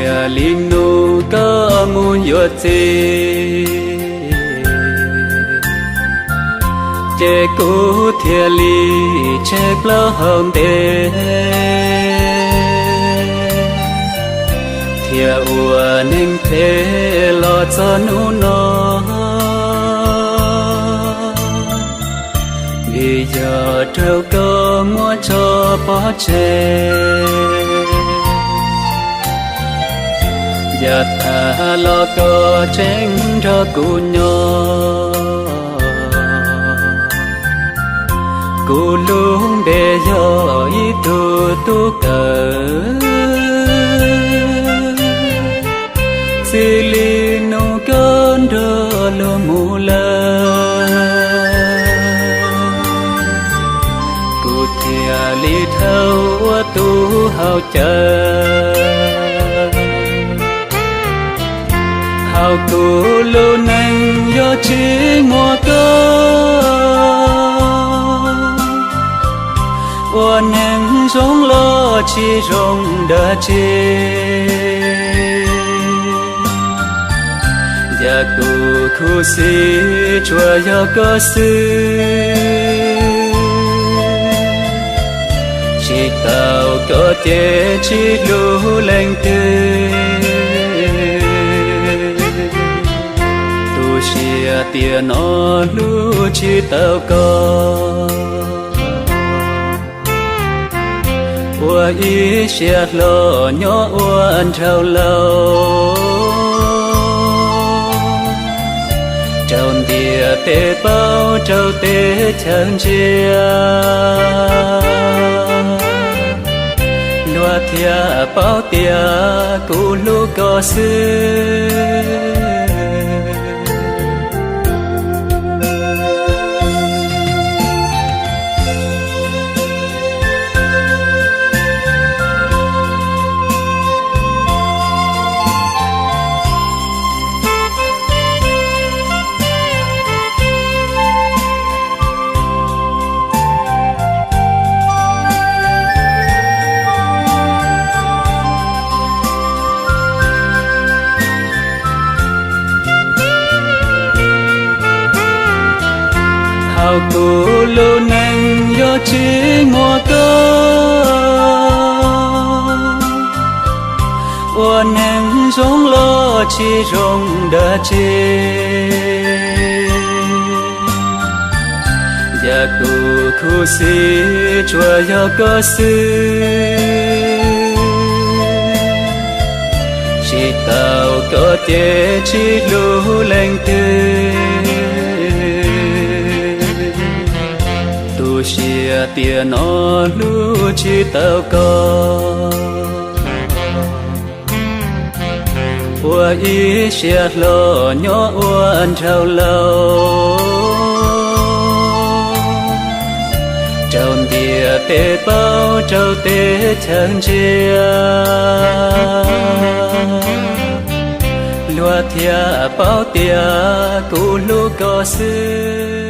Yog li nug koj mus yuav txiv, ces kuv thiaj li tseg plaub hau ntev, thiaj ua neeg phem los txog hnub no. Vim yog raug koj muab tso pov tseg, yav tag los koj tseem nrog kuv nyob. Kuv lub npe yog ib tug tub kawm, txij li nug koj nrog luag mus lawm, kuv thiaj li dhau ua tus haus cawv. Hauv kuv lub neej yog tsis muaj koj, ua neeg zoo los tsis zoo dab tsi. Yam kuv khuv xim tsuas yog koj xwb, tsis tau koj ces tsis hlub leej twg. Tu siab tiam no hlub tsis tau koj, ua ib siab hlo nyob ua nraug laus, raug ntiaj teb paub raug teb chaws ntsia, luag thiaj paub tias kuv hlub koj xwb. Hauv kuv lub neej yog tsis muaj koj, ua neeg zoo los tsis zoo dab tsi. Yam kuv khuv xim tsuas yog koj xwb, tsis tau koj ces tsis hlub leej twg. Tu siab tiam no hlub tsis tau koj, ua ib siab hlo nyob ua nraug laus, raug ntiaj teb paub raug teb chaws ntsia, luag thiaj paub tias kuv hlub koj xwb.